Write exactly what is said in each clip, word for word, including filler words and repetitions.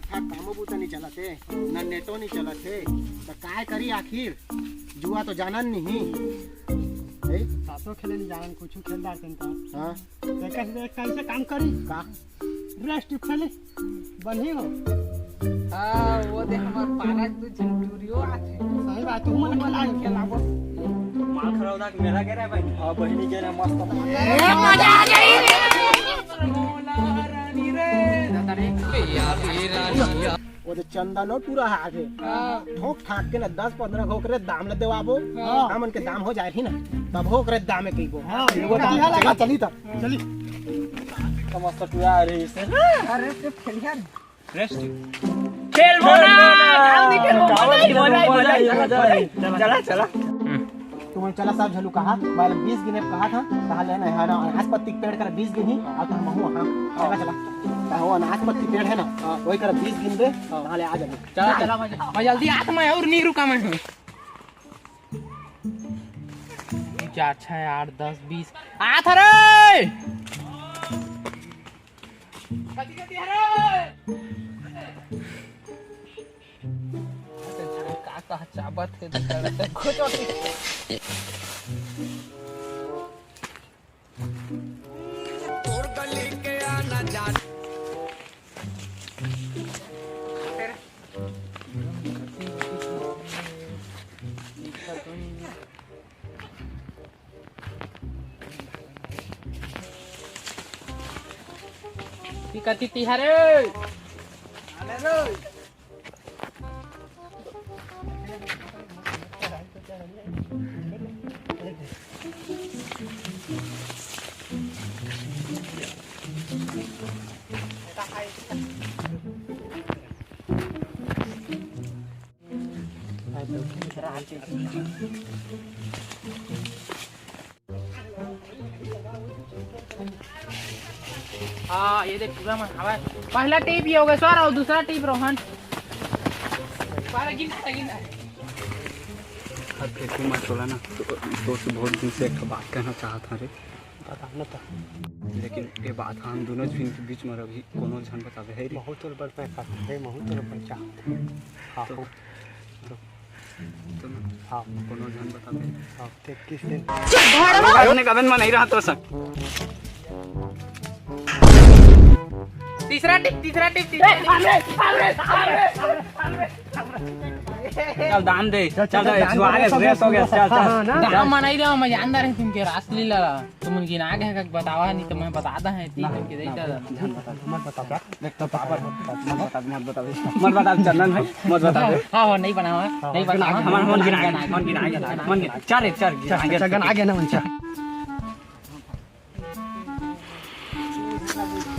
हाँ, कामो बूता नहीं चलत हे, ना नेटो नहीं चलत हे, तो काय करी आखिर? जुआ तो जानन नहीं। ए? तासो खेले नहीं जानन, कुछ खेल डारते हैं तो। हाँ। एक, एक टाइम से काम करी। का? रेस्ट खेले, बनी हो। हाँ, वो दे हमार पारा के दू झन टूरियो आथे। सही बात, तू मन बना के लाबो। माल खराब ना, मेला के रहे भाई। हाँ, बहिनी के रहे, मस्त। ए, मजा आ गई रे। मोला रानी रे। वो तो चंदा नो टूरा है आगे। हाँ। ठोक ठाक के ना दस पन्द्रह गो ओकरे दाम ले देवाबो। हाँ। हमन के दाम हो जाए ही ना, तब हो ओकरे दाम में कहिबो। हाँ, एगो दाम चला, चली तब। चली। समस्त टूरा आ रही से। अरे, से खेलिया रे। रेस्ट। खेल बोला, काल नहीं खेल बोला, काल नहीं खेल बोला, बोला, बोला, बोला, बोला। चला, चला। तुमन चला सब झलू कहा, मैं बीस गिने कहा था, कहा लेना है ना, अनाज पत्ती के पेड़ कर बीस गिनी, और तुम महू हाँ, चला, चला। कहा वो अनाज पत्ती पेड़ है ना, हाँ। वही कर बीस गिन दे, हाँ। कहा ले आ जाबो। चला, चला, मैं, मैं जल्दी आत, मैं और नहीं रुका मैं। दू, चार, छः, आठ, दस, बीस। आत रे। कति, कति हरे? का, का चाबत हे, देखो चोटी। तोर गली के आना जाना। ती कति तिहारे। हाँ, ये देख, टूरा मन हवय। पहला टीप योगेश्वर और दूसरा टीप रोहन। बारह गिन, गिन। अब फेंकू मैं तोला ना, तो, तो, तो बहुत दिन से एक ठो बात कहना चाहत हूँ रे। बता ना तो। लेकिन ये बात हम दोनों झन के बीच में रही, कोनो झन बतावे है रे। बहुत बड़ पैसा है, बहुत बड़ पैसा। हाँ, तो, तो, तो ना, हाँ। कोनो झन बतावे। हाँ, ते किस दिन? अपने कबन में नहीं रहा तो सर। तीसरा टिप, तीसरा टिप, तीसरा टिप। चल दाम दे, चल, चल, चल, चल, दाम जुआ दे, के रेस हो गया, चल, चल। हाँ, हाँ, ना। दाम मनाई दे, मैं जानदार है तुमके रासलीला ला। तुमन गिना के है, बतावा नहीं तो मैं बता दा है, तीन ना, दिन के दे ना, चल। मत बता, मत बता। देख तो पापा, मत बता, मत बता, मत बता, चंदन भाई, मत बता। हाँ, हाँ, नहीं बनावा, हाँ, नहीं बनावा। हमारे मन गिना, मन गिना, मन गिना। चल, चल, चल, चल, गिना, गिना। गन आ गया ना उनका।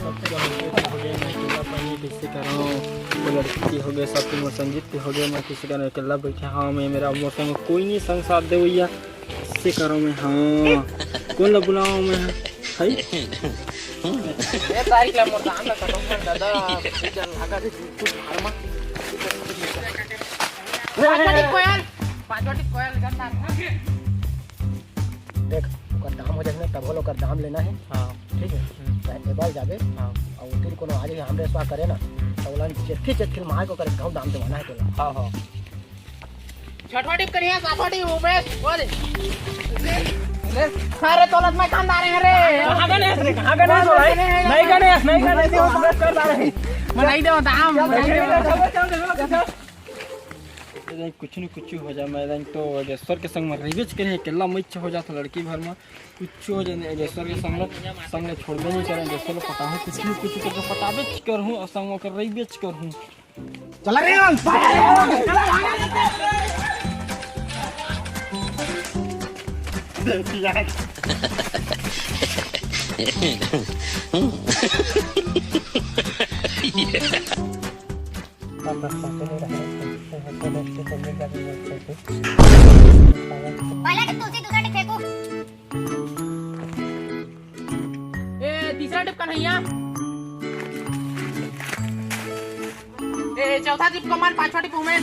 हो गए, मैं अकेला पानी कैसे करूँ? वो लड़की के हो गए, सब मोर संगीत के हो गए, मैं कैसे करूँ? अकेला बैठा हाँ मैं, मेरा मोर संग कोई नहीं, संग साथ दे भैया, कैसे करूँ मैं? हाँ, कौन ला बुलाऊँ मैं? हाय। ये तारीख ला मोर दान ला कटो कर दादा, इधर लगा दे तू फार्मा। पाँचवा टिप कोयल, पाँचवा टिप कोयल गंदा। देख, ओकर दाम हो जाए ना, तब ओकर दाम लेना है। हाँ। ठीक है? हम्म। चाहे टेबल जाबे, हाँ। और फिर कोनो आज ही हमरे स्वाद करे ना, हम्म। तो ओला जेतकी, जेतकी मार को करे, कहूँ दाम देवाना है तोला। हाँ, हाँ। छठवा टिप करिया, सातवा टिप उमेश, बोल। अरे तोलत मैं खानदार है रे। कहाँ गणेश रे, कहाँ गणेश हो भाई? नहीं गणेश, नहीं गणेश, वो बात कर रहा है। मैं नहीं देवा दाम, मैं नहीं देवा दाम। चल, चल, चल, चल, चल। ए दाई, कुछ न कुछ हो जा, मैं दाई तो अगेश्वर के संग में रहिबेच करे, अकेला मइच हो जात लड़की भर में, कुछ हो जाए अगेश्वर के संग, संग छोड़बे नहीं करे, अगेश्वर पटाहूँ, कुछ न कुछ करके पटाबेच करहूँ और संग ओकर रहिबेच करहूँ। चला रे। पहला के तुलसी दूसरा के फेंकू। ए, तीसरा टिप कन्हैया। ए, चौथा टिप कमल, पांचवा टिप उमेश।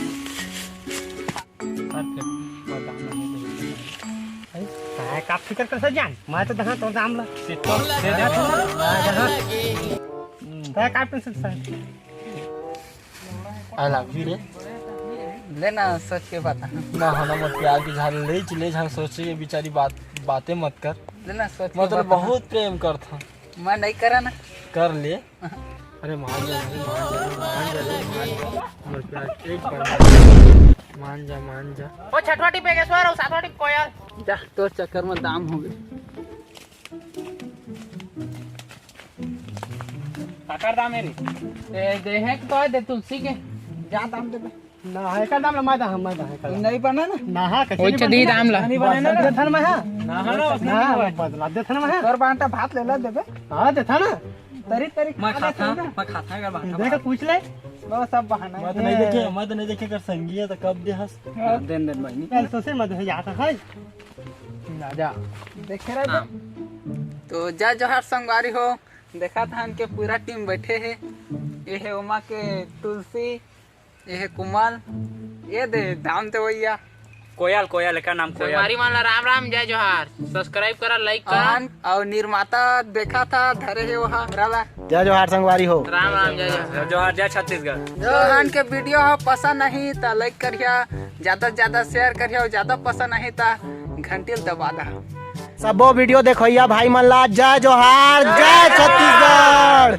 काय का फिकर कर जान? मैं तो दहा तो दाम ला। से तो, से तो। काय का फिकर कर? आई लव यू रे। लेना सोच के बता। ना हो ना, मोर प्यार के झाल ले चले झाल, सोचे ये बेचारी बात, बातें मत कर। लेना सोच के मतलब बता। बहुत प्रेम करता। मैं नहीं करा ना। कर ले। अरे मान जा, मान जा, मान जा, मान जा। मोर प्यार एक बार मान जा, मान जा। ओ छठवा टिप एगेश्वर और सातवा टिप कोयल। जा, तोर चक्कर में दाम हो गए। काकर दाम है रे? ए, दे है तो दे तुलसी के। जा दाम देबे। ना है का दाम ला, मैं दा हम मैं दा है का। नहीं बना ना। ना हा कैसे ओइ चदी दाम ला। नहीं बना ना। देथन मैं हा। ना, ना, ना, ना बदला देथन मैं हा। तोर बांटा भात ले ला देबे। हां देथा ना। तरी तरी मैं खा ले खाता, ना। मैं खाता है बांटा। देख पूछ ले। वो सब बहाना मैं है। तो नहीं देखे, मैं तो नहीं देखे कर संगी है तो कब दे हस। देन देन बहनी। कल सोचे मत है याद है। राजा देखे रहे तो। तो जय जोहार संगवारी हो। देखा था इनके पूरा टीम बैठे है। ये है उमा के तुलसी, ये है कुमाल, ये दे दाम ते भैया। कोयल, कोयल का नाम कोयल। संगवारी मन ला राम राम, जय जोहार। सब्सक्राइब करा, लाइक करा। और, और निर्माता देखा था धरे है वहाँ रला। जय जोहार संगवारी हो। राम राम, जय जोहार। जय जोहार, जय छत्तीसगढ़। जो हन के वीडियो हो पसंद नहीं तो लाइक करिया, ज्यादा से ज्यादा शेयर करिया, और ज्यादा पसंद नहीं तो घंटी ल दबा दा। सबो वीडियो देखोइया भाई मन ला जय जोहार, जय छत्तीसगढ़।